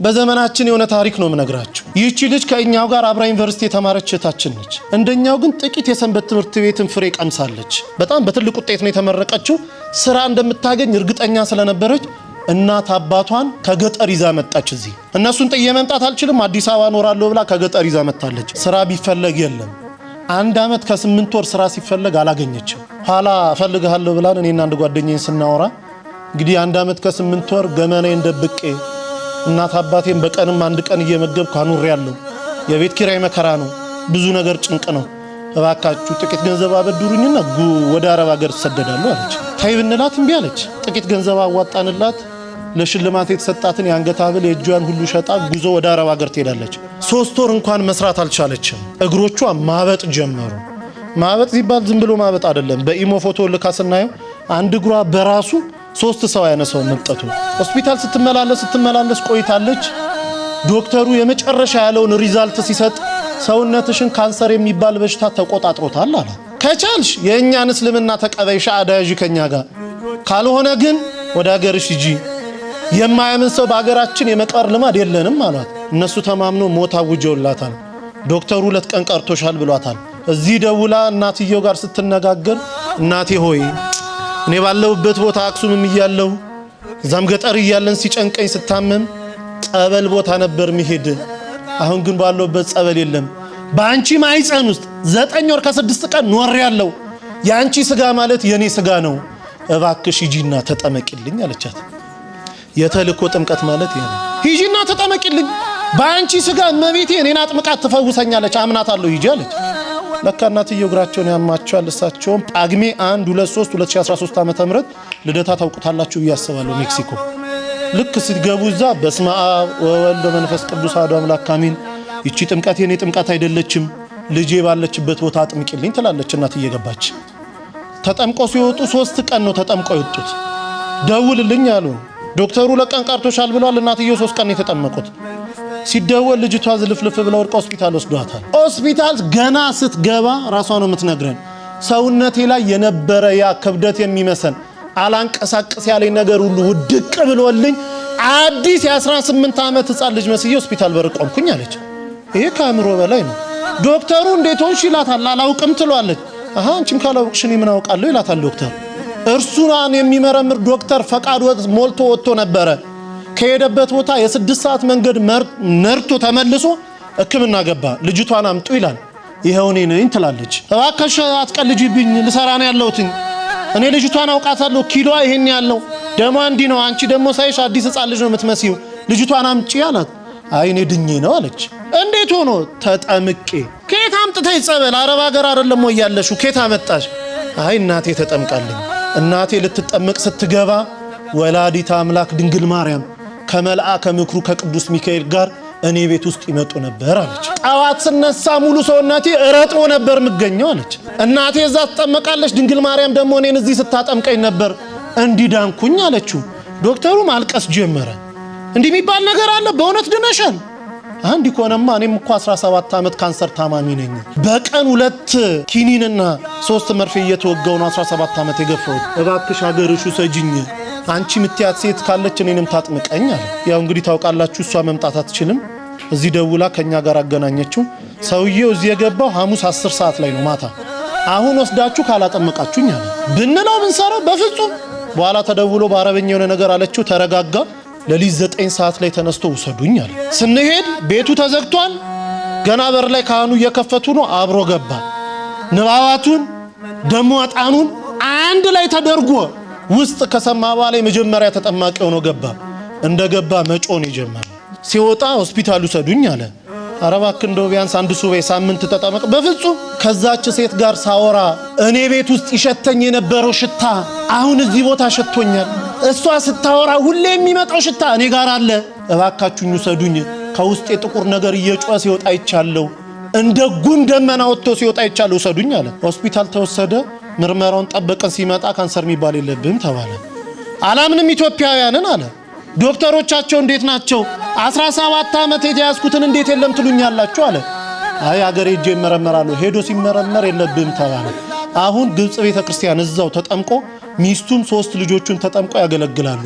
በዘመናችን የሆነ ታሪክ ነው የምነግራችሁ። ይህቺ ልጅ ከእኛው ጋር አብራ ዩኒቨርሲቲ የተማረች እህታችን ነች። እንደኛው ግን ጥቂት የሰንበት ትምህርት ቤትን ፍሬ ቀምሳለች። በጣም በትልቅ ውጤት ነው የተመረቀችው። ስራ እንደምታገኝ እርግጠኛ ስለነበረች እናት አባቷን ከገጠር ይዛ መጣች። እዚህ እነሱን ጥዬ መምጣት አልችልም፣ አዲስ አበባ እኖራለሁ ብላ ከገጠር ይዛ መጣለች። ስራ ቢፈለግ የለም። 1 ዓመት ከ8 ወር ስራ ሲፈለግ አላገኘችም። ኋላ እፈልግሃለሁ ብላን እኔና አንድ ጓደኛዬን ስናወራ እንግዲህ 1 ዓመት ከ8 ወር ገመናዬን ደብቄ እናት አባቴን በቀንም አንድ ቀን እየመገብኩ አኑሬያለሁ። የቤት ኪራይ መከራ ነው፣ ብዙ ነገር ጭንቅ ነው። እባካችሁ ጥቂት ገንዘብ አበድሩኝና ወደ አረብ ሀገር እሰደዳለሁ አለች። ተይ ብንላት እምቢ አለች። ጥቂት ገንዘብ አዋጣንላት። ለሽልማት የተሰጣትን የአንገት ሐብል የእጇን ሁሉ ሸጣ ጉዞ ወደ አረብ ሀገር ትሄዳለች። 3 ወር እንኳን መስራት አልቻለችም። እግሮቿ ማበጥ ጀመሩ። ማበጥ ሲባል ዝም ብሎ ማበጥ አይደለም። በኢሞ ፎቶ ልካ ስናየው አንድ እግሯ በራሱ ሶስት ሰው ያነሰው መብጠቱ። ሆስፒታል ስትመላለስ ስትመላለስ ቆይታለች። ዶክተሩ የመጨረሻ ያለውን result ሲሰጥ ሰውነትሽን ካንሰር የሚባል በሽታ ተቆጣጥሮታል አለ። ከቻልሽ የእኛን እስልምና ተቀበይ፣ ሻሃዳ ያዢ ከኛ ጋር፣ ካልሆነ ግን ወደ ሀገርሽ ሂጂ። የማያምን ሰው በሀገራችን የመቅበር ልማድ የለንም አሏት። እነሱ ተማምኖ ሞት አውጀውላታል። ዶክተሩ 2 ቀን ቀርቶሻል ብሏታል። እዚህ ደውላ እናትየው ጋር ስትነጋገር እናቴ ሆይ፣ እኔ ባለሁበት ቦታ አክሱምም እያለሁ እዛም ገጠር እያለን ሲጨንቀኝ ስታመም ጸበል ቦታ ነበር ሚሄድ። አሁን ግን ባለሁበት ጸበል የለም። በአንቺ ማህፀን ውስጥ 9 ወር ከ6 ቀን ኖሬያለሁ። የአንቺ ስጋ ማለት የኔ ስጋ ነው። እባክሽ ሂጂና ተጠመቂልኝ አለቻት። የተልእኮ ጥምቀት ማለት ይሄ ነው። ሂጂና ተጠመቂልኝ፣ በአንቺ ስጋ እመቤቴ እኔን አጥምቃት ትፈውሰኛለች፣ አምናታለሁ፣ ሂጂ አለች። ለካ እናትየው እግራቸውን ያማቸዋል። እሳቸውም ጳጉሜ 1 2 3 2013 ዓ.ም. ልደታ ታውቁታላችሁ ብዬ አስባለሁ። ሜክሲኮ ልክ ስትገቡ እዛ በስመ አብ ወወልድ ወመንፈስ ቅዱስ አሐዱ አምላክ አሜን። ይቺ ጥምቀት የኔ ጥምቀት አይደለችም፣ ልጄ ባለችበት ቦታ አጥምቂልኝ ትላለች እናት እየገባች። ተጠምቆ ሲወጡ 3 ቀን ነው ተጠምቀው የወጡት። ደውልልኝ አሉ። ዶክተሩ 2 ቀን ቀርቶሻል ብለዋል። እናትየው 3 ቀን የተጠመቁት። ሲደወል ልጅቷ ዝልፍልፍ ብላ ወድቃ ሆስፒታል ወስዷታል። ሆስፒታል ገና ስትገባ ራሷ ነው የምትነግረን። ሰውነቴ ላይ የነበረ ያ ክብደት የሚመሰን አላንቀሳቅስ ያለኝ ነገር ሁሉ ውድቅ ብሎልኝ አዲስ የ18 ዓመት ህፃን ልጅ መስዬ ሆስፒታል በር ቆምኩኝ አለች። ይሄ ከአእምሮ በላይ ነው። ዶክተሩ እንዴት ሆንሽ ይላታል። አላውቅም ትሏለች። አሃ፣ አንቺም ካላውቅሽ እኔ ምን አውቃለሁ ይላታል ዶክተር። እርሱን የሚመረምር ዶክተር ፈቃድ ሞልቶ ወጥቶ ነበረ። ከሄደበት ቦታ የ6 ሰዓት መንገድ ነርቶ ተመልሶ ሕክምና ገባ። ልጅቷን አምጡ ይላል። ይኸው እኔ ነኝ ትላለች። እባክሽ አትቀልጂብኝ፣ ልሰራ ነው ያለሁትኝ። እኔ ልጅቷን አውቃታለሁ። ኪሎዋ ይሄን ያለው ደሟ እንዲህ ነው። አንቺ ደግሞ ሳይሽ አዲስ ሕፃን ልጅ ነው የምትመስዪው። ልጅቷን አምጪ አላት። አይ እኔ ድኜ ነው አለች። እንዴት ሆኖ? ተጠምቄ። ከየት አምጥተሽ ጸበል? አረብ ሀገር አይደለም ወይ ያለሽው? ከየት አመጣሽ? አይ እናቴ ተጠምቃልኝ። እናቴ ልትጠመቅ ስትገባ ወላዲተ አምላክ ድንግል ማርያም ከመልአከ ምክሩ ከቅዱስ ሚካኤል ጋር እኔ ቤት ውስጥ ይመጡ ነበር አለች። ጠዋት ስነሳ ሙሉ ሰውነቴ ረጥቦ ነበር የምገኘው አለች። እናቴ እዛ ትጠመቃለች፣ ድንግል ማርያም ደግሞ እኔን እዚህ ስታጠምቀኝ ነበር እንዲዳንኩኝ አለችው። ዶክተሩ ማልቀስ ጀመረ። እንዲህ የሚባል ነገር አለ? በእውነት ድነሻል? አንድ ከሆነማ እኔም እኮ 17 ዓመት ካንሰር ታማሚ ነኝ። በቀን ሁለት ኪኒንና ሶስት መርፌ እየተወጋው ነው 17 ዓመት የገፋሁት። እባክሽ ሀገርሽ ውሰጂኝ፣ አንቺ ምትያት ሴት ካለች እኔንም ታጥምቀኝ አለ። ያው እንግዲህ ታውቃላችሁ፣ እሷ መምጣት አትችልም። እዚህ ደውላ ከኛ ጋር አገናኘችው። ሰውዬው እዚህ የገባው ሐሙስ 10 ሰዓት ላይ ነው ማታ። አሁን ወስዳችሁ ካላጠመቃችሁኝ አለ። ብንለው ብንሰራው በፍጹም። በኋላ ተደውሎ በአረበኛ የሆነ ነገር አለችው። ተረጋጋ። ሌሊት 9 ሰዓት ላይ ተነስቶ ውሰዱኝ አለ። ስንሄድ ቤቱ ተዘግቷል። ገና በር ላይ ካህኑ እየከፈቱ ነው። አብሮ ገባ። ንባባቱን ደሞ ዕጣኑን አንድ ላይ ተደርጎ ውስጥ ከሰማ በኋላ የመጀመሪያ ተጠማቂ ሆኖ ገባ። እንደ ገባ መጮህ የጀመረው። ሲወጣ ሆስፒታል ውሰዱኝ አለ። ኧረ እባክህ እንደው ቢያንስ አንድ ሱባኤ ሳምንት ተጠመቅ። በፍጹም፣ ከዛች ሴት ጋር ሳወራ እኔ ቤት ውስጥ ይሸተኝ የነበረው ሽታ አሁን እዚህ ቦታ ሸቶኛል። እሷ ስታወራ ሁሌ የሚመጣው ሽታ እኔ ጋር አለ። እባካችሁኝ ውሰዱኝ። ከውስጤ ጥቁር ነገር እየጮኸ ሲወጣ አይቻለሁ። እንደ ጉም ደመና ወጥቶ ሲወጣ አይቻለሁ። ውሰዱኝ አለ። ሆስፒታል ተወሰደ። ምርመራውን ጠበቀን። ሲመጣ ካንሰር የሚባል የለብህም ተባለ። አላምንም ኢትዮጵያውያንን አለ። ዶክተሮቻቸው እንዴት ናቸው? 17 ዓመት የተያዝኩትን እንዴት የለም ትሉኛላችሁ አለ። አይ አገሬ ሄጄ ይመረመራሉ። ሄዶ ሲመረመር የለብህም ተባለ። አሁን ግብጽ ቤተ ክርስቲያን እዛው ተጠምቆ ሚስቱም ሶስት ልጆቹን ተጠምቆ ያገለግላሉ።